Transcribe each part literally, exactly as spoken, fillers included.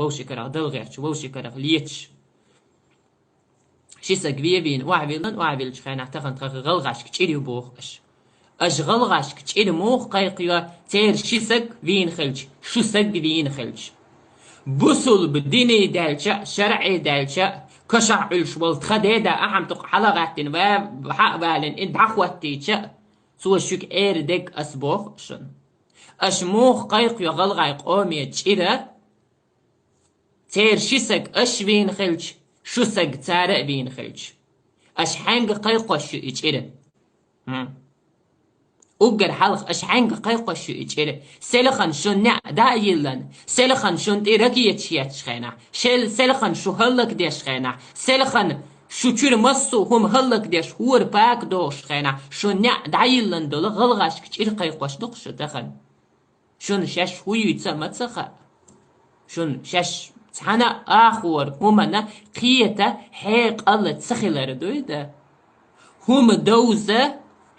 вовший карах Дала гӀерташ, вовший карах леташ. Ши саг ве вийна охьавиллан, охьавиллача хенахь тахан тхо гӀалгӀашка чӀир ю боху аша. Аша гӀалгӀашка чӀир муха кхайкхайо, церан ши саг вийна хилча, шу саг вийна хилча? Бусулба дине даьлча а, шарӀе даьлча а, кошахь Ӏуьллуш волу тхан деда ахьа тӀаккха хьала а гӀаьттина, ва-, хьа а валийна, и дӀахӀоттийча а, цо шуьга эр дерг ас боху шуна. Аша муха кхайкхайо гӀалгӀай къоме чӀир, церан ши саг аша вийна хилча, шу саг цара а вийна хилча? Аша хьаьнга кхайкхош ю и чӀир? Хм. Уггар хьалха аша хьаьнга кхайкхош ю и чӀир? Селхана шун неӀ дӀа а йиллан, селхана шун тӀе ракеташ етташ хенахь, шел-, селхана шу хӀаллакдеш хенахь, селхана шу чуьра массо а хӀума хӀаллакдеш, хӀора пака дохуш хенахь, шун неӀ дӀа а йиллан долу гӀалгӀашка чӀир кхайкхош ду-кх шу тахан? Шуна шаьш хӀу юьйцу а ма ца хаьа. Шуна шаьш цхьана а ахор хӀумана кхета хьекъал ца хилар дуй да? ХӀума довза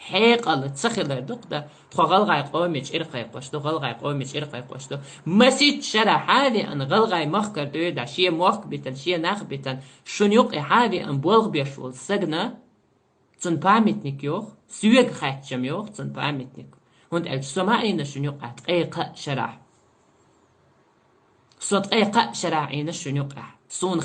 хьекъал ца хилар ду-кх да? Тхо гӀалгӀай къоме чӀир кхайкхош ду, гӀалгӀай къоме чӀир кхайкхош ду. Масийтта шарахь хьа а веана, гӀалгӀай махкара дуй да, шен мохк битан, шен нах битан, шуна юкъе хьа а веана, болх беш волу сагана цунна памятник йоху, соьга хаьттича-м йоху цунна памятник. ХӀунда аьлча со ма Ӏийна шуна юкъахь ткъе кхаа шарахь. Со ткъе кхаа шарахь Ӏийна шуна юкъахь. Суна